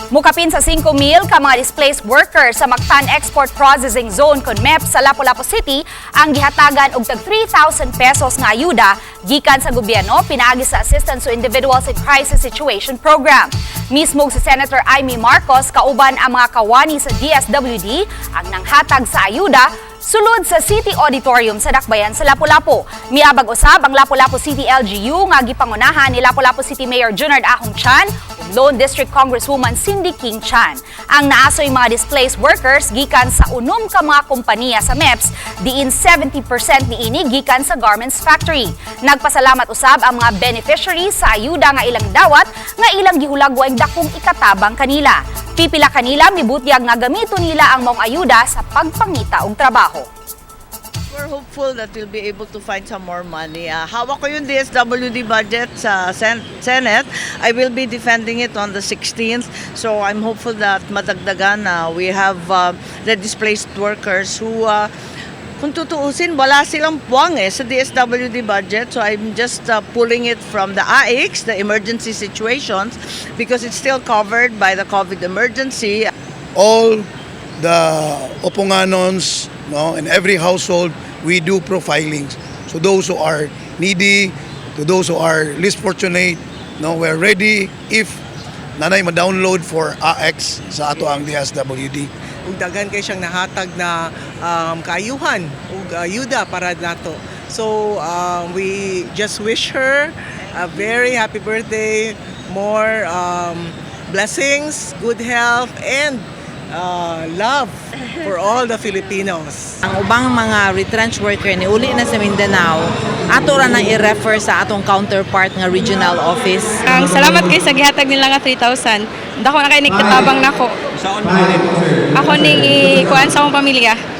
Mukapin sa 5,000 ka mga displaced workers sa Mactan Export Processing Zone kon MEP sa Lapu-Lapu City ang gihatagan og tag 3,000 pesos nga ayuda gikan sa gobyerno pinaagi sa Assistance to Individuals in Crisis Situation Program. Mismo si Senator Imee Marcos kauban ang mga kawani sa DSWD ang nanghatag sa ayuda sulod sa City Auditorium sa Dakbayan sa Lapu-Lapu. Miabag usab ang Lapu-Lapu City LGU nga gipangunahan ni Lapu-Lapu City Mayor Junard Ahong Chan ug Lone District Congresswoman Cindy King Chan. Ang naasoy mga displaced workers gikan sa 6 ka mga kompanya sa MEPS, diin 70% niini gikan sa garments factory. Nagpasalamat usab ang mga beneficiaries sa ayuda nga ilang dawat nga ilang gihulagway dakong ikatabang kanila. Pipila kanila mibutyag nga gamito nila ang maong ayuda sa pagpangita og trabaho. We're hopeful that we'll be able to find some more money. Hawak ko yung DSWD budget sa Senate. I will be defending it on the 16th. So I'm hopeful that madagdagan na we have the displaced workers who, kung tutuusin, wala silang puwang eh sa DSWD budget. So I'm just pulling it from the AICS, the emergency situations, because it's still covered by the COVID emergency. All the Oponganons, no, in every household, we do profilings. So those who are needy, to those who are least fortunate, no, we're ready if naa nay ma-download for AX sa ato ang DSWD. Ug daghan kay siyang nahatag na kaayuhan ug ayuda para nato. So we just wish her a very happy birthday, more blessings, good health and love for all the Filipinos. Ang ubang mga retrenched worker ni uli na sa Mindanao, ato ra nang i-refer sa atong counterpart nga regional office. Ang salamat kay sa gihatag nila nga 3,000. Dako na kay nagkatabang nako. Ako ning ikuan sa akong pamilya.